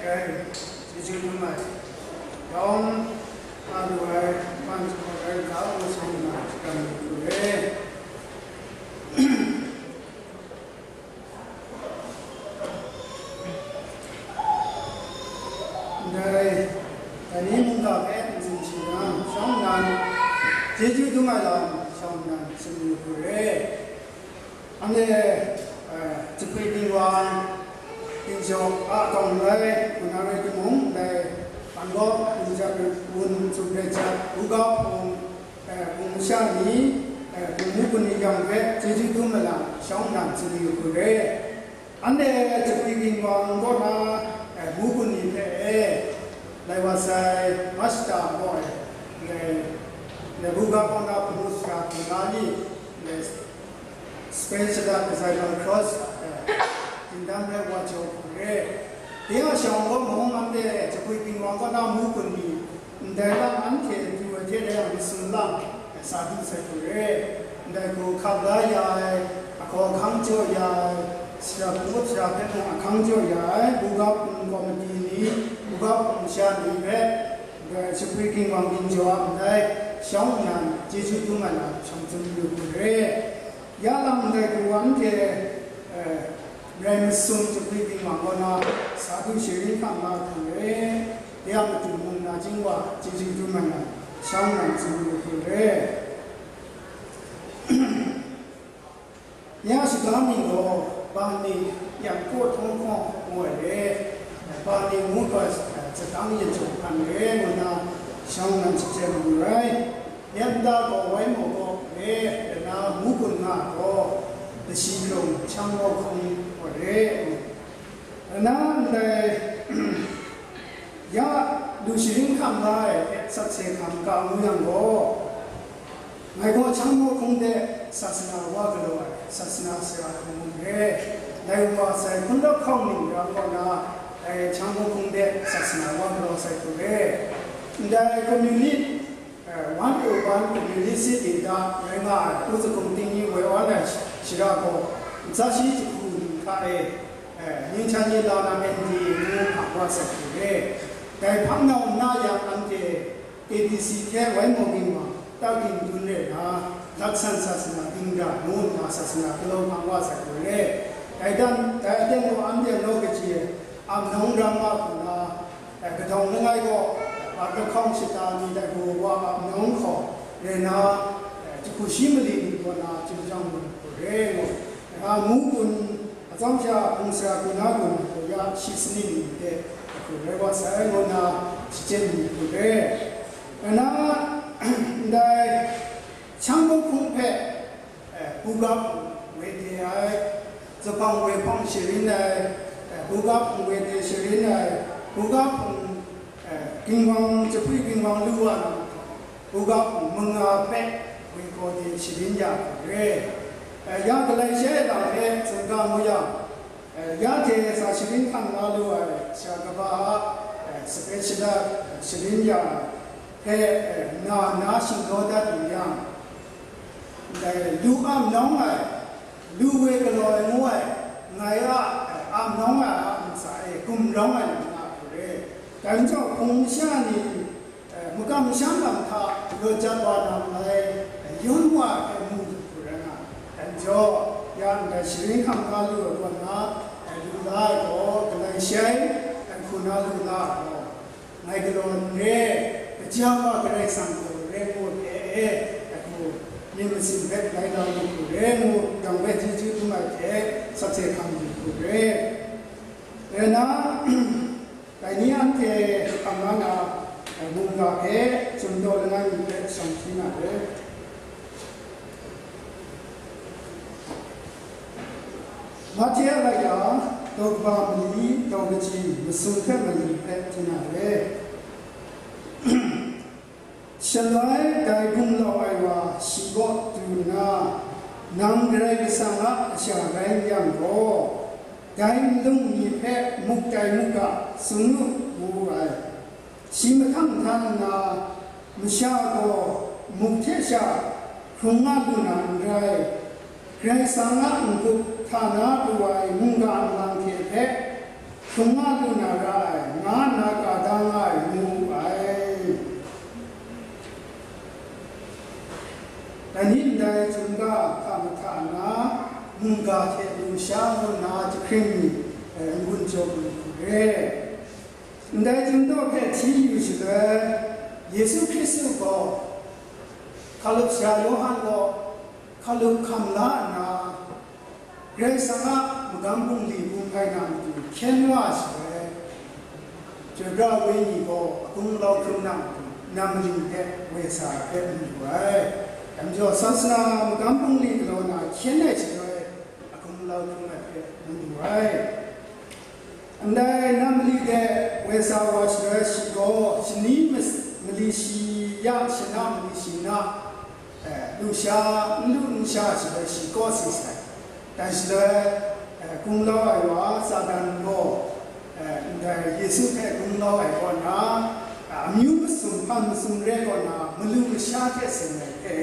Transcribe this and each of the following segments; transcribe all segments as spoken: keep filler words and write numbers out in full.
Rai, chyeju dum ai. Yawng a lu ai, man shagu rai ga, ngu shang na, shakram lu ai. Ndai, dai ni mungga hpe ntsin shi yang, shawng nnan, chyeju dum ai lam, shawng nnan, tsun lu hku re. Anhte, eh, Jahpui Ginwang, Ginjaw a kawng rai, hku na rai timung, dai, Bangkok, Ginjaw, Wun, Tsup Rai Jat, Buga Hpung, eh, Hpung masha ni, eh, Hpung mu kun ni yang hpe, chyeju dum ai lam, shawng nnan, tsun lu hku re. Anhte Jahpui Ginwang kaw na, eh, mu kun ni hpe e, lai wa sai, Mashta gaw e, lai, lai Buga kaw na Hpung sara hpung la ni, lai Special Exile Cross, eh, dingdam rai wa jaw hku re. Dai a shawng gaw mung anhte Jahpui Ginwang kaw na mu kun ni, ndai lam anhte du ai hte rei yang masum lam, sa du sai hku re. Ndai hku hkap la ya ai, ahkaw ahkang jaw ya ai, sara hpung sara hpe mung ahkang jaw ya ai, Buga Hpung komiti ni, Buga Hpung masha ni hpe, ndai Jahpui Ginwang Ginjaw a ndai shawng nnan chyeju dum ai lam shawng tsun lu hku re. Ya lam ndai hku anhte, eh, rai masum Jahpui Ginwang kaw na sa du sharin hkam la hku re. Ya matu mung na chying wa chyeju dum ai lam shawng nnan tsun lu hku re. Ya shada mying gaw, Bani Yan Kaw Htawng Hkawng ngu ai re, Bani ngu gaw, eh, Zatang Yin Chyaw Hpan re ngu na, shawng nnan shachyen lu rai. Yan da gaw wai maw gaw re, rai na, mu kun nga gaw, Dashi Lung Chyang Maw Hkung gaw re. Rai na, ndai, ya lu sharin hkam la ai hpe sakse hkam ga ngu yang gaw, ngai gaw Chyang Maw Hkung de sasana wa galaw ai, sasana sara hkunggun re, lai wa sai hkun dawp hkawng ning ram kaw na, dai Chyang Maw Hkung de sasana wa galaw sai hku re. Ndai communist, eh, one oh one communist city da rai nga ai, u zukung ting ni woi wan ai shara gaw, ntsa shi jahku ning hta e, eh, Ningchan Yin la na N D A ngu hpang wa sai hku re. Dai hpang nau nna yang anhte A B C hte wai maw ging wa, tau ging dun re na, laksan sasana ding da ngu nna sasana galaw hpang wa sai hku re. Dai dan, dai aten gaw anhte naw kaji e, Amnawng ram nga hku na, eh, kadawng langai gaw, Bat lahkawng shata ni dai gaw wa Amnawng hkaw rai na, eh, jahku shi mali ni kaw na, Jingjang Mung hku re ngu, rai na, mu kun, atsawm sha hpung sara hku na kun gaw ya shi saning ni hte hku rai wa sai ngu na, shachyen ni hku re. Rai na, ndai Chyang Maw Hkung hpe, eh, Buga Hpung woi de ai, Zubang woi hpawng sharin ai, eh, Buga Hpung woi de sharin ai, Buga Hpung, eh, Ginwang, Jahpui Ginwang lu wa na, Buga Hpung manga hpe woi gaw de sharin ya hku re. Eh, ya galai she ai lam hpe tsun ga mu yang, eh, ya hte sa sharin hkam la lu ai sara kaba a, eh, sape shada, eh, sharin ya ai hpe, eh, na na shingdaw dat yu yang, ndai lu Amnawng ai, lu woi galaw ai ngu ai, ngai a, eh, Amnawng ai a ntsa e gumrawng ai lam nga hku re. Dai majaw, hpung masha ni, eh, makam masham lam hta rawt jat wa na malai, eh, yawng wa ai hpe mu lu hku rai nga ai. Dai majaw, ya ndai sharin hkam ga lu ai kaw na, eh, lu la ai gaw, galai shai, eh, hku na lu la ai gaw, ngai galaw n re, kaja wa Karai Kasang galaw re ngu hpe e, hku myit masin hpe rai la lu hku re ngu, yang hpe chyeju dum ai hte sakse hkam lu hku re. Rai na, dai ni anhte hkam la na, mungga hpe chymdaw langai mi hpe shawng hpyi na re. Mahte a laya, daw kaba mali, daw kaji, masum hte mali hpe hpyi na re. Shaloi dai gumlau ai wa shi kaw du nna, nang Karai Kasang a kasha rai n yang gaw, dai nlung ni hpe muk tai mu ga, tsun u, ngu wu ai. Shi mahtang htan nna, masha gaw muk hte sha hkrung nga lu na n rai, Karai Kasang a n-gup hta na pru ai mungga nlang hte hpe hkrung nga lu na ra ai, nga nna ka da nga ai, ngu wu ai. Dai ni ndai hkrum ga hta mahta na, mungga hte lusha ngu nna jahkring mi, eh, n-gun jaw lu hku re. Ndai hkrum ga hpe hti yu shaloi, Yesu Hkristu gaw hkalup sara Yawhan gaw hkalup hkam la nna, Karai Kasang a magam bungli bung ai na matu hkyen wa shaloi, Chyoi pra ai Wenyi gaw agung lau hkrum na matu, nam mali hpe woi sa ai hpe mu lu ai. Dai majaw, sasana magam bungli galaw na hkyen ai shaloi, agung lau hkrum ai hpe mu lu ai. Ndai nam mali de woi sa wa shaloi, shi gaw shani mas-, mali shi ya, shana mali shi na, eh, lusha, n lu n sha shaloi shi kaw si sai. Dai shaloi, eh, gunglau ai wa Satan gaw, eh, ndai Yesu hpe gunglau ai kaw na, eh, amyu masum, hpan masum re kaw na, malu masha hte seng ai hpe,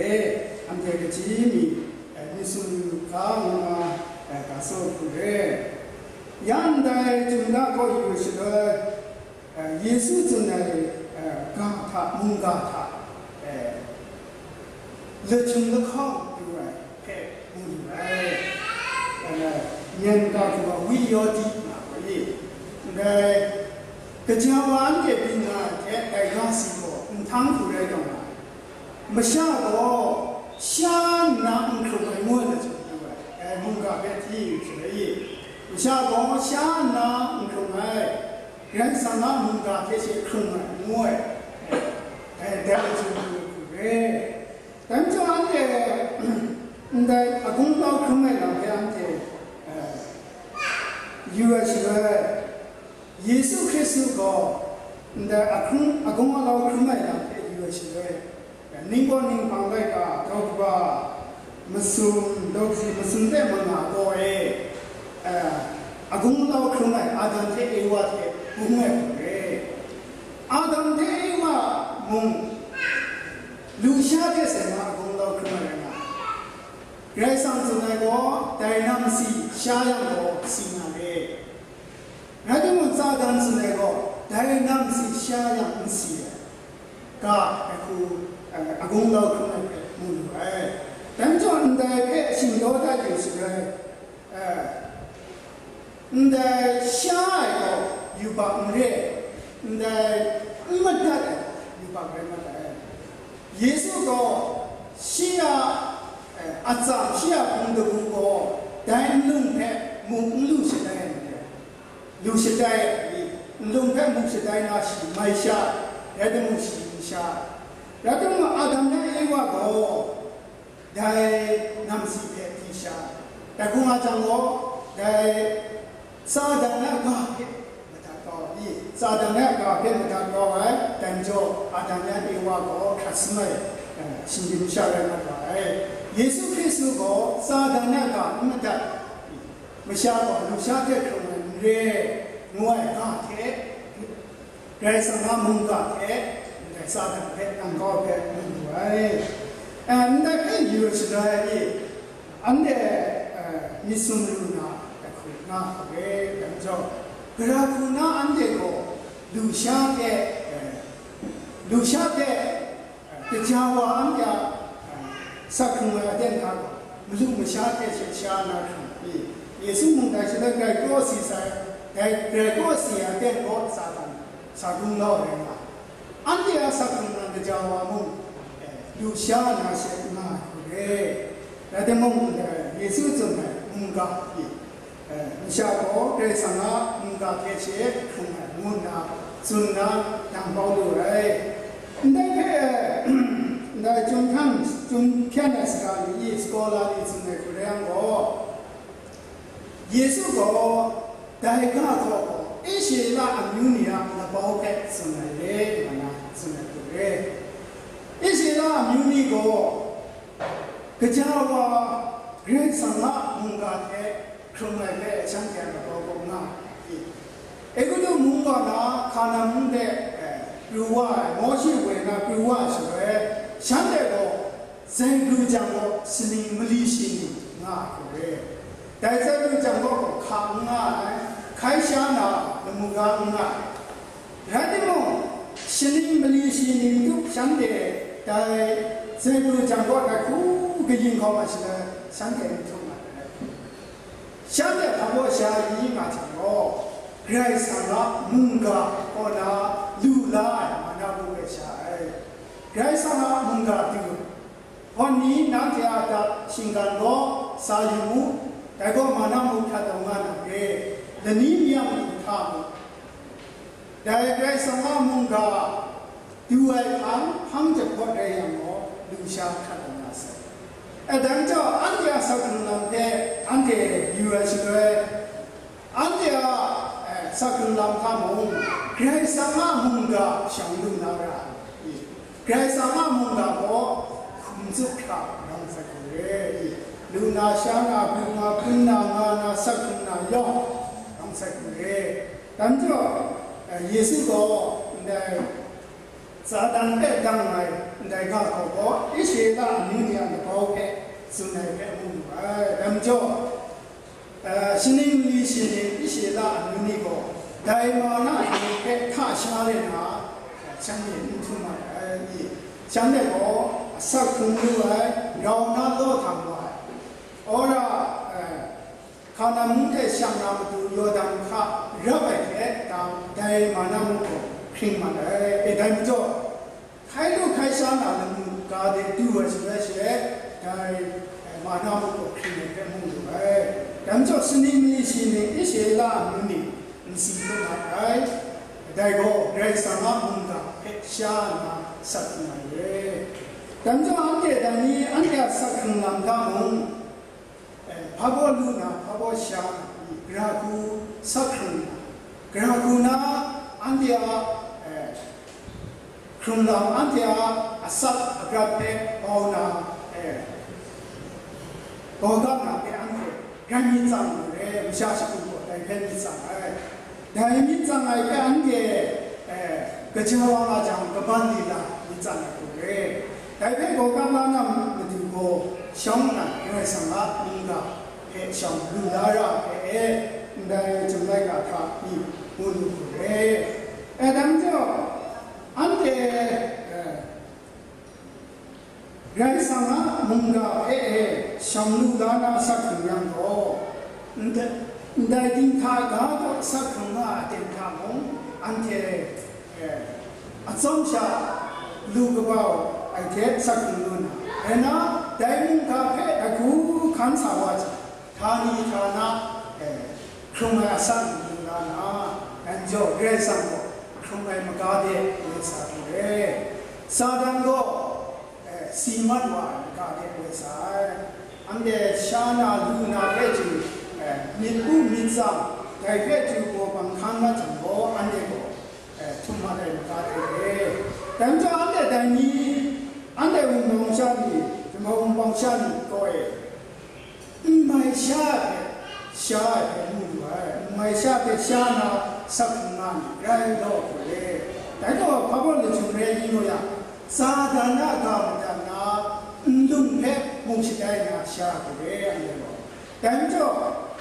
anhte kaji mi, eh, myit sumru ga ngu na, eh, ga tsaw hku re. Ya ndai hkrum ga kaw yu shaloi, eh, Yesu tsun ai, eh, ga hta, mungga hta, eh, lahkawng lahkawng pru ai hpe mu lu ai. Eh, Myen ga hku ga wi yaw di nga gaw i, ndai gaja wa anhte byin nga ai hte dai ga si gaw nhtang hku rai taw nga ai. Masha gaw sha nna n hkrung ai ngu ai lam hte pru ai, dai mungga hpe hti yu shaloi i, masha gaw sha nna n hkrung ai, Karai Kasang a mungga hte she hkrung ai ngu ai, dai, dai hte pru ai hku re. Dai majaw anhte, ndai agung lau hkrum ai lam hpe anhte, eh, yu ai shaloi, Yesu Hkristu gaw ndai ahkrung, agung alau hkrum ai lam hpe yu ai shaloi, ningkaw ninghpang laika, daw kaba masum, daw kasi masum de manga gaw e, eh, agung alau hkrum ai Adam hte Ewa hte bung ai hku re. Adam hte Ewa mung lusha hte seng na agung alau hkrum ai rai nga ai. Karai Kasang tsun ai gaw, dai nam si sha yang gaw si nga re. Rai timung, Satan tsun ai gaw, dai nam si sha yang n si ai, ga ai hku, eh, agung lau hkrum ai hpe mu lu ai. Dai majaw, ndai hpe shingdaw dat yu shaloi, eh, ndai sha ai gaw yubak n re, ndai n madat ai gaw yubak rai mat ai. Yesu gaw shi a, eh, atsam, shi a hpung dagu gaw dai nlung hpe muk n lu shatai ai, lu shatai ai, nlung hpe muk shatai na shi mai sha ai, rai timung shi n sha ai. Rai timung, Adam yan Ewa gaw dai nam si hpe hti sha ai. Dai hkung nga jang gaw, dai Satan a ga hpe madat kau ai, Satan a ga hpe madat kau ai, dai majaw Adam yan Ewa gaw hkrat sum ai, eh, shinggyim masha rai mat wa ai. Yesu Hkristu gaw Satan a ga n madat, masha gaw lusha hte hkrung ai n re, ngu ai ga hte, Karai Kasang a mungga hte ndai Satan hpe nang kau hpe mu lu ai. Eh, ndai hpe yu shaloi, anhte, eh, myit sumru na ai hku nga hku re, dai majaw, gara hku na anhte gaw lusha hte, eh, lusha hte, eh, gaja wa anhte a, eh, asak hkrung ai aten hta gaw, malu masha hte she sha na hkrung ai. Yesu mung dai shaloi grai kraw si sai, dai grai kraw si ai aten gaw Satan sa gung lau ai rai nga ai. Anhte a asak hkrung na gaja wa mung, eh, lusha na she nga ai hku re. Rai timung, eh, Yesu tsun ai mungga hpe, eh, masha gaw Karai Kasang a mungga hte she hkrung ai ngu nna tsun nna dang bau lu ai. Ndai hpe, eh, ndai chyum htan, chyum hpyan ai saga ni, scholar ni tsun ai hku rai yang gaw, Yesu gaw dai ga gaw Israela amyu ni a labau hpe tsun ai re, ngu na tsun ai hku re. Israela amyu ni gaw gaja wa Karai Kasang a mungga hte hkrung ai hpe shanhte a labau gaw nga ai. Egutu mung kaw na Hkanan mung de, eh, pru wa ai, Mawshe woi na pru wa ai shaloi, shanhte gaw zaikru jang gaw saning mali shi ni nga ai hku re. Dai zaikru jang gaw hka n nga ai, hkai sha na lamu ga n nga ai. Rai timung, shaning mali shi ning tu shanhte dai Zebru jang kaw hkru kayin hkawm ai shaloi, shanhte n htum ai. Shanhte hpa baw sha yu nga jang gaw, Karai Kasang a mungga kaw na lu la ai mana bu hpe sha ai. Karai Kasang a mungga du, Hkawn ni nanhte a adat shinggan gaw sa yu mu, dai gaw mana muk hkrat taw nga na re, lani mya matu hta mung, dai Karai Kasang a mungga du ai hpang, hpang jahpawt rai yang gaw, lusha hkrat taw nga sai. E, dai majaw, anhte a sakhkrung lam hpe anhte yu ai shaloi, anhte a, eh, sakhkrung lam hta mung, Karai Kasang a mungga shang lu na ra ai. Karai Kasang a mungga gaw hkum tsup hkra rawng sai hku re. Lu na, sha na, byu na, hpun na, nga na, sakhkrung na yawng rawng sai hku re. Dai majaw, eh, Yesu gaw ndai Satan hpe dang ai ndai ga hkau gaw, Israela amyu ni a labau hpe tsun ai hpe mu mu ai. Dai majaw, eh, shaning mali shi ning Israela amyu ni gaw dai mana ni hpe hta sha le na, shanhte n htum ai, i, shanhte gaw asak hkrung lu ai, grau na law htam wa ai, wora, eh, Hkanan mung hte shang na matu Yawdan hka rap ai hte dang, dai mana muk gaw hkring mat ai. E, dai majaw, hkai lu hkai sha na lamu ga de du ai shaloi she, dai, eh, mana muk gaw hkring ai hpe mu lu ai. Dai majaw, shaning mali shi ning Israela amyu ni n si lu mat ai. Dai gaw Karai Kasang a mungga hpe sha nna sat hkrung ai re. Dai majaw, anhte dai ni anhte a sat hkrung lam hta mung, eh, hpa baw lu na, hpa baw sha na, gara hku sat hkrung na, gara hku na, anhte a, eh, hkrung lam, anhte a asak agrat hpe bau na, eh, bau gap na hpe anhte rai myit tsang lu re, masha shagu gaw dai hpe myit tsang ai. Dai myit tsang ai hpe anhte, eh, kaja wa nga jang, kaban lila myit tsang ai hku re. Dai hpe gaw kang la na matu gaw shawng nna Karai Kasang a mungga hpe shawng lu la ra ai hpe e, ndai Chyum laika hta pyi mu lu hku re. E, dai majaw, anhte, eh, Karai Kasang a mungga hpe e shawng lu la na sat hkrung yang gaw, ndai, ndai dinghta ga kaw sat hkrung nga ai aten hta mung, anhte, eh, atsawm sha lu kabau ai hte sat hkrung lu na, rai nna, dai mungga hpe dai hku hkan sa wa jang, htani htana, eh, hkrung ai asak lu la na, dai majaw Karai Kasang gaw hkrung ai maga de woi sa lu re. Satan gaw, eh, si mat wa ai maga de woi sa ai. Anhte sha na lu na hpe chyu, eh, myit u myit tsang, dai hpe chyu gaw bang hkan mat jang gaw, anhte gaw, eh, htum mat ai maga de re. Dai majaw anhte dai ni, anhte wunpawng sha ni, Jinghpaw wunpawng sha ni gaw e, n mai sha ai hpe, sha ai hpe mu lu ai, n mai sha hpe sha na sat hkrung nga ni rai law hku re. Dai gaw hpa baw lachyum rai ni nu yang, Satan a ga madat na nlung hpe mung shatai na sha hku re, anhte gaw. Dai majaw,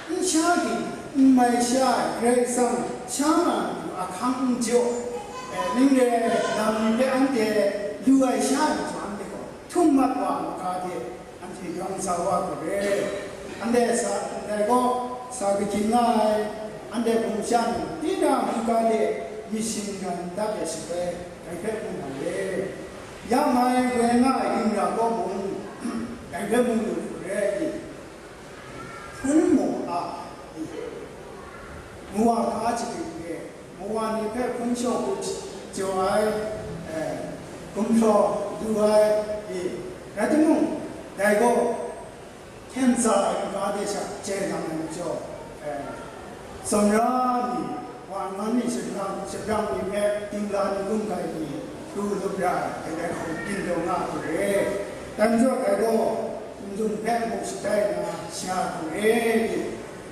n sha ging, n mai sha ai, Karai Kasang sha nga matu ahkang n jaw, eh, ning re ai lam ni hpe anhte lu ai sha ai majaw, anhte gaw htum mat wa ai maga de, anhte yawng sa wa hku re. Anhte sa, ndai gaw, sa kagyim nga ai, anhte hpung sha ni, tinang hkungga de myit shingran dat ai shaloi, dai hpe mu na re. Ya mai woi nga ai ginra gaw mung, dai hpe mu lu hku re i? Hpun mu a i? Mu wa hka chyalu re. Mawa ni hpe hpun shawng hku jaw ai, eh, gumhpraw lu ai, i, rai timung, dai gaw hten tsa ai kaga de sha jai nang ai majaw, eh, tsawmra mi, wa nman mi, shabrang, shabrang mi hpe dingla ni gum gai mi, pru lup ra ai, dai hku byin taw nga hku re. Dai majaw, dai gaw ndung hpe muk shatai na sha hku re.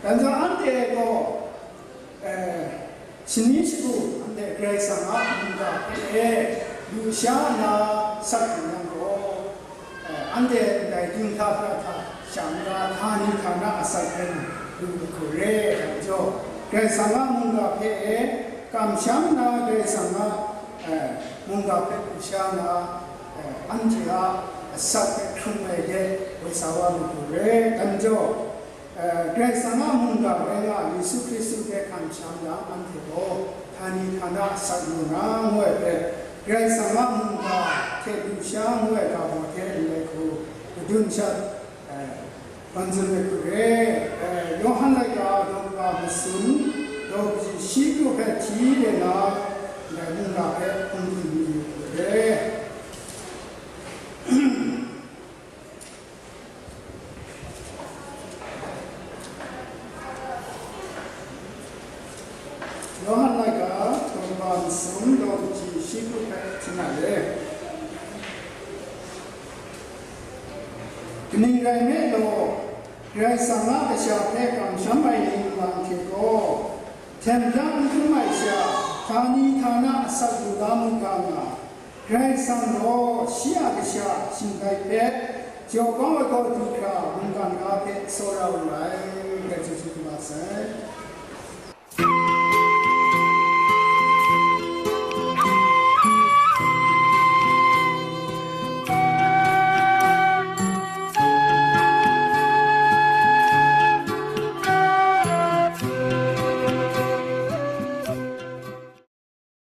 Dai majaw, anhte gaw, eh, shani shagu anhte Karai Kasang a mungga hpe e lu sha nna sat hkrung yang gaw, eh, anhte ndai dinghta hkra hta shang ga htani htana asak rai lu ai hku re ai majaw, Karai Kasang a mungga hpe e kamsham na, Karai Kasang a, eh, mungga hpe pru sha na, eh, anhte a asak hpe hkrung ai de, woi sa wa lu hku re. Dai majaw, eh, Karai Kasang a mungga rai nga Yesu Hkristu hpe hkam sham yang, anhte gaw htani htana asak lu na, ngu ai hpe, Karai Kasang a mungga hte lu sha ngu ai ga baw hte n rai hku, madun sha, eh, hpan tsun ai hku re. Eh, Yawhan laika daw kaba masum, daw kaji shi kru hpe hti de na, ndai mungga hpe hpung hpung yu hku re. Yawhan laika, daw kaba masum, daw kaji shi kru hpe hti na re. Kaning rai nme law, Karai Kasang a kasha hpe kamsham ai ni nlang hte gaw, hten hta n hkrum ai sha, htani htana asak lu la mu ga nga, Karai Kasang gaw shi a kasha shingrai hpe jaw kau ai kaw du hkra,